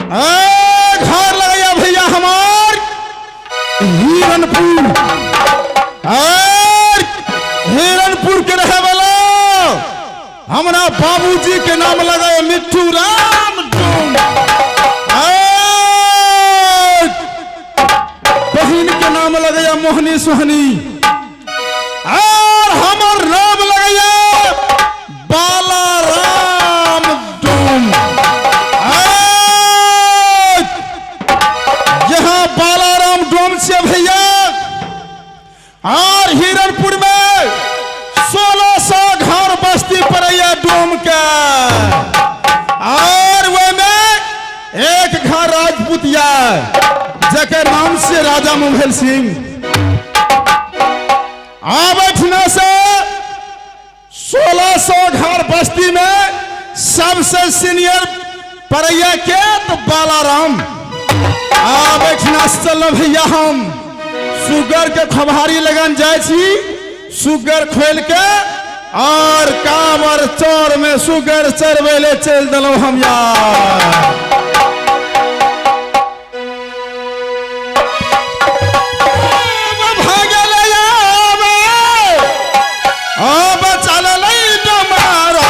घर लगैया भैया हमार हिरणपुर। और हिरणपुर के रहे वाला हमरा बाबूजी के नाम लगाए मिट्ठू राम डोम। और बहिन के नाम लगैया मोहनी सोहनी। और हमर नाम लगैया बाला राम डोम। और यहाँ बालाराम डोम से भैया और हिरणपुर में 1600 घर बस्ती पड़ैया डोम के। और ओहिमे एक घर राजपूत या जकर नाम से राजा मुभेल सिंह। आब एहिठिना से 1600 घर बस्ती में सबसे सीनियर पड़ैया के तो बालाराम। आब एहिठिना से चलल भैया हम सुगर के खबहारी लगन जाइ छी, सुगर खोल के और कांवर चौर में सुगर चरबै ले चलि देलहुँ हम यार। भगल अब चललै डमारा।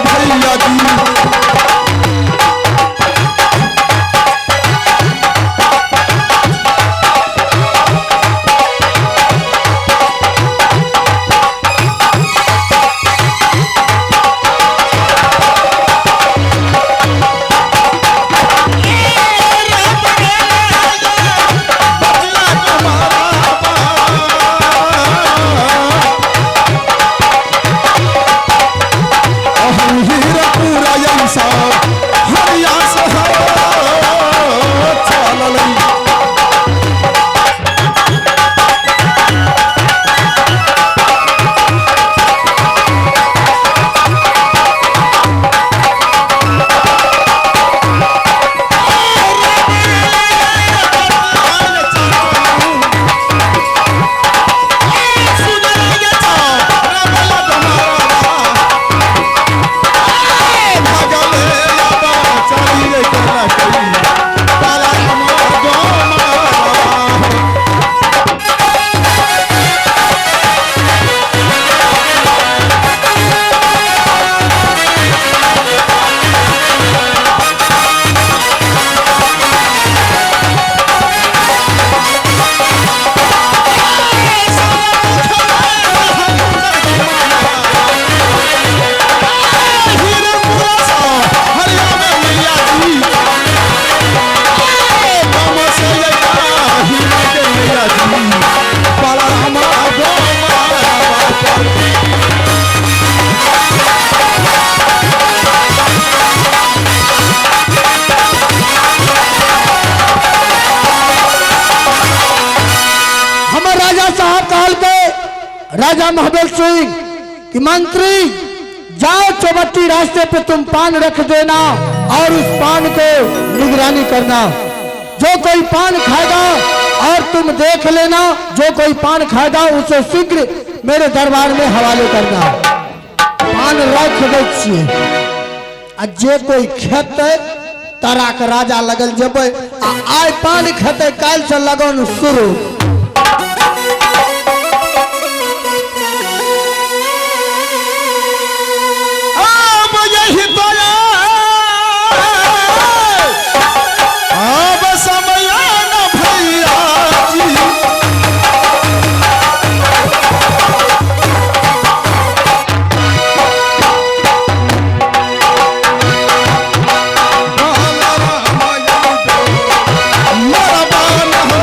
भैया जी हमर राजा साहब कहल के राजा महाबल सिंह कि मंत्री जाओ चौबट्टी रास्ते पे तुम पान रख देना और उस पान को निगरानी करना। जो कोई पान खाएगा और तुम देख लेना, जो कोई पान खाएगा उसे शीघ्र मेरे दरबार में हवाले करना। पान रख दै छियै आ जे कोई खेतै तारा के राजा लगल जेबै आ आइ पान खेतै काल्हि से लगन शुरू। अब यही तो अब समय न भैया जी। मरबान हो।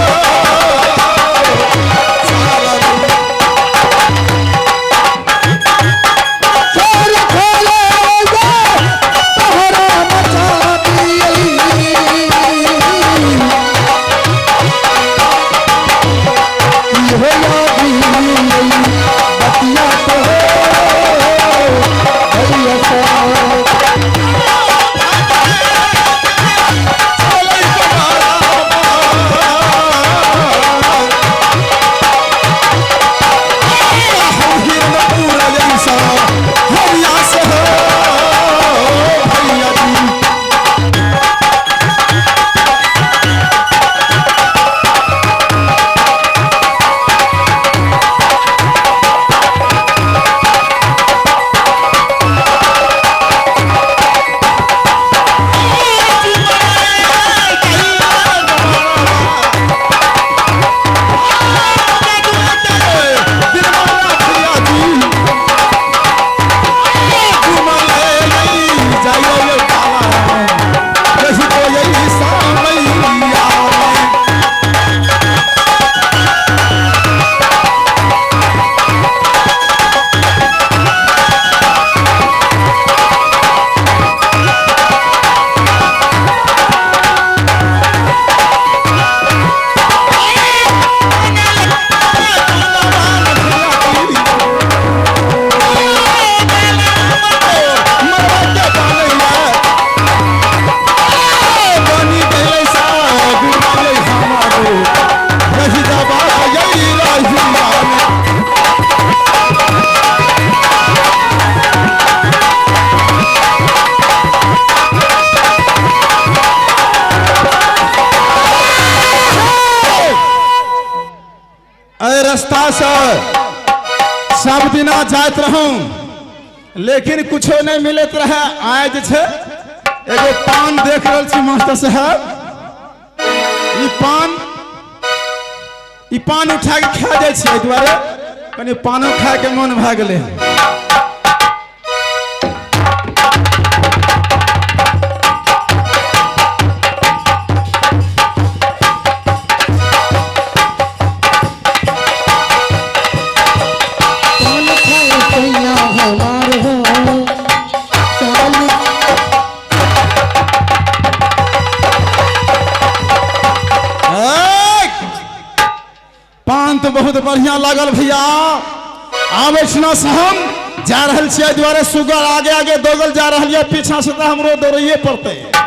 रास्ता से सब दिना जाइत रहूं, लेकिन कुछो नहीं मिलत रहे। आइ जे छै एगो पान देख रहल छी मास्टर साहब, ई पान, ई पान उठा के खा जाइ छै, एहि दुआरे कनि पानो खाय के मन भए गेलै। पान खाए सैया हमार हो साल। ऐ! पान तऽ बहुत बढ़िया लागल भैया। आब एहिठिना से हम जा रहल छियै, एहि दुआरे सुगर आगे आगे दौड़ल जा रहल यऽ, पीछा से तऽ हमरो दौड़ैये पड़तै।